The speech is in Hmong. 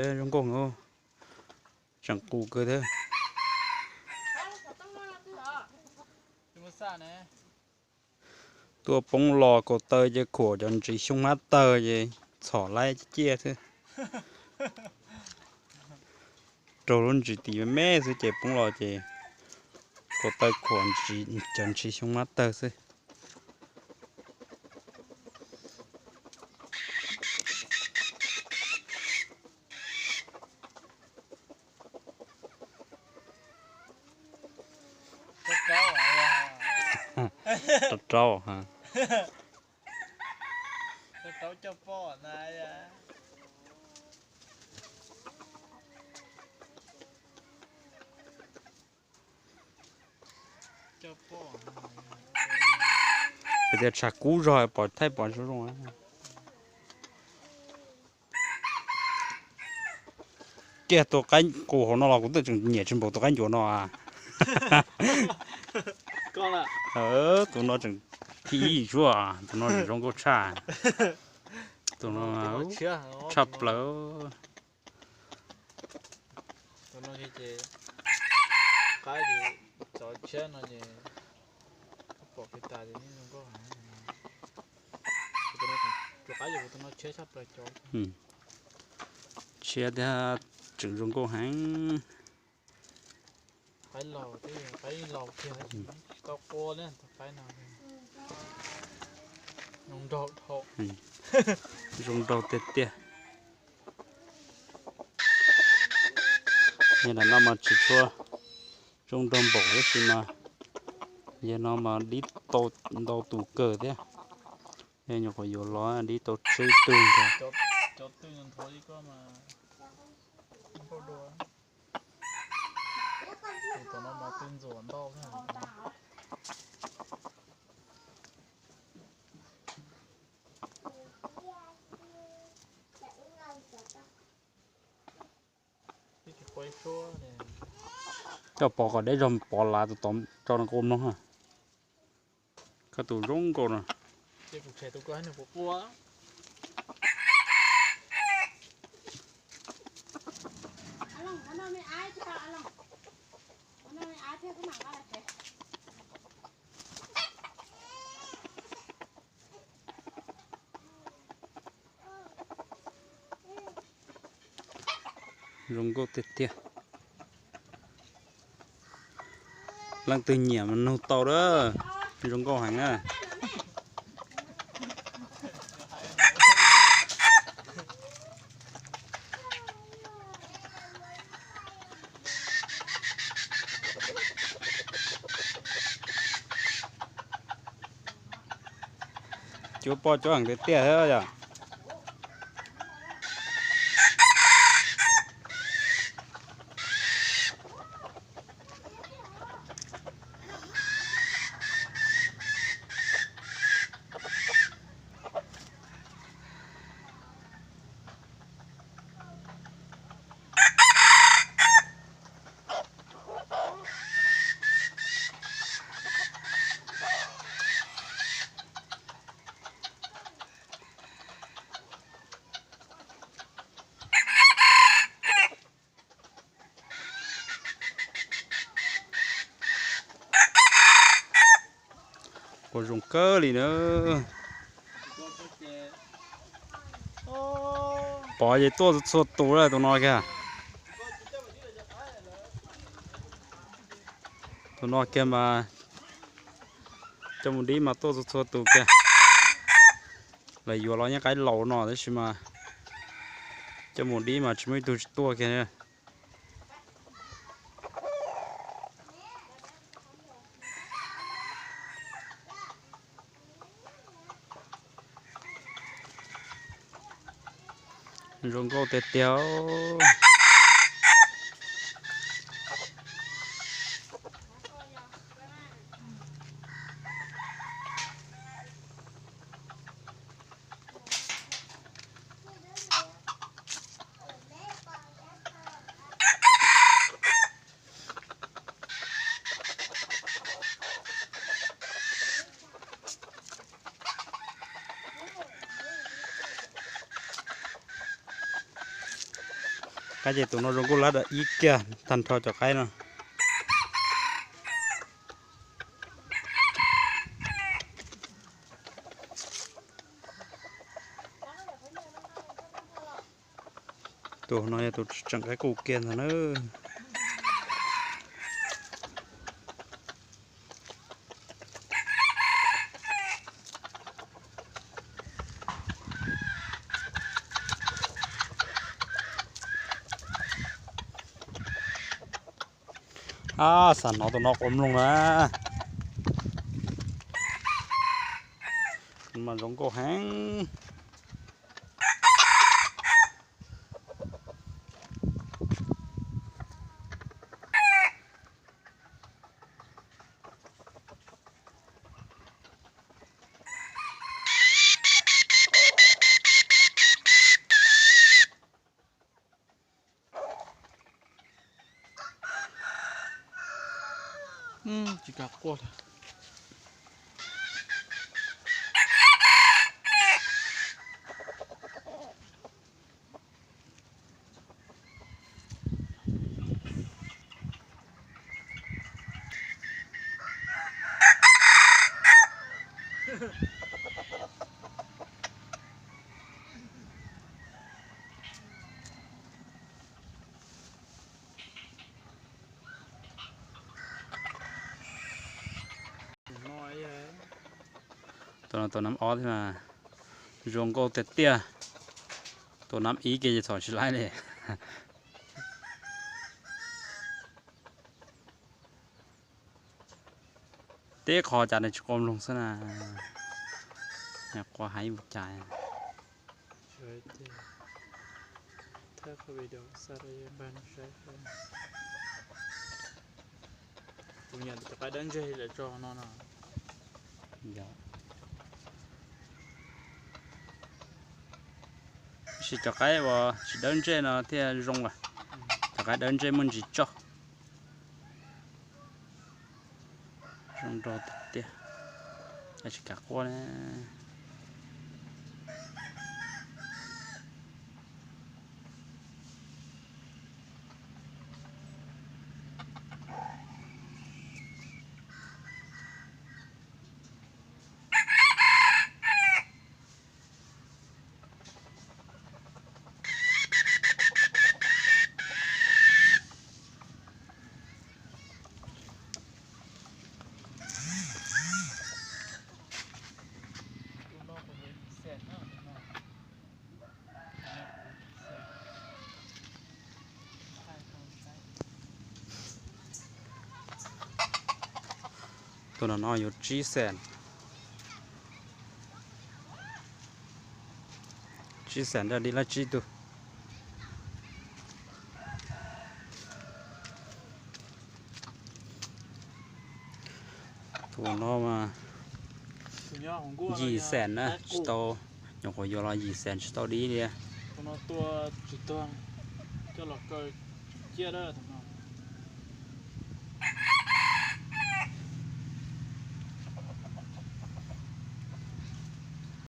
Zoo nkauj, tseem qus kawg thiab. Tuaj poob los kaus taw ces khuam cov ntsis xyoo hmab tawg ces txhom laib ciaj xwb. Raug lub ntsis tim me me xwb ces poob los ces kaus taw khuam cov ntsis xyoo hmab tawg xwb. Rau rau, tias tshav kub zog pom thaij pom zoo zoo. Kiag tus qaib qus hauv no los kuv twb tseem nyiam tsis npaum tus qaib ncuav no. Tus no tseem thib ib tsuaj, tus no zoo nkauj tshaj. Tus no tshaj plaws. Tshiab thiab, tseem zoo nkauj heev. Zoo nraug tiag tiag. Yog lam no mas tsis tshua zoo nraug npaum tab sis mas yog no mas dib tau ntau tus kawg thiab. Yog nyuam qhuav yuav los dib tau tsib tug ntag. Coj pov kom deb zog pov lav tus tod tso no koj ua mloog. Koj tus zoo nkauj no. Zoo nkauj tiag tiag. Leej twg nyiam mas nug tau lawm, zoo nkauj heev na. Cuab poj cuab heev tiag tiag thiab yom. Ua zoo kawg li na. Pov ces tuaj txhua tus lawm tus no kiag. Tus no kiag mas coj mus dib mas tuaj txhua txhua tus kiag. Lawv yuav los yeej qaib laus no tab sis mas coj mus dib mas tsis muaj ib tug tsis tuaj kiag. Zoo nkauj tiag tiag. Qaib ces tus no zoo nkauj lab dam ib kiag tag nrho cov qaib no. Tus no yog tus tseem qaib qus kiag ntag na. Ab, xam hnov tus no quas mloog na. Mas zoo nkauj heev. Tsis kam quaj li. Tus no tus nab ob thiab mas zoo nkauj tiag tiag. Tus nab ib kiag ces txhom tsis laib li. Teb qho cas nws tsis quas mloog xwb na. Quas heev ua cas. Tus nyiam cov qaib dawb ntseg lawm tso no no. Tab sis cov qaib uas tsis dawb ntseg no thiaj zoo as. Cov qaib dawb ntseg muaj ntsis tsog. Zoo nraug tiag tiag, tsis kam quaj na. Tus no no yuav tsib xees. Tsib xees dab dim lab tsib tug. Tus no mas yim xees na, tsis tau, nyuam qhuav yuav los yim xees tsis tau dib li.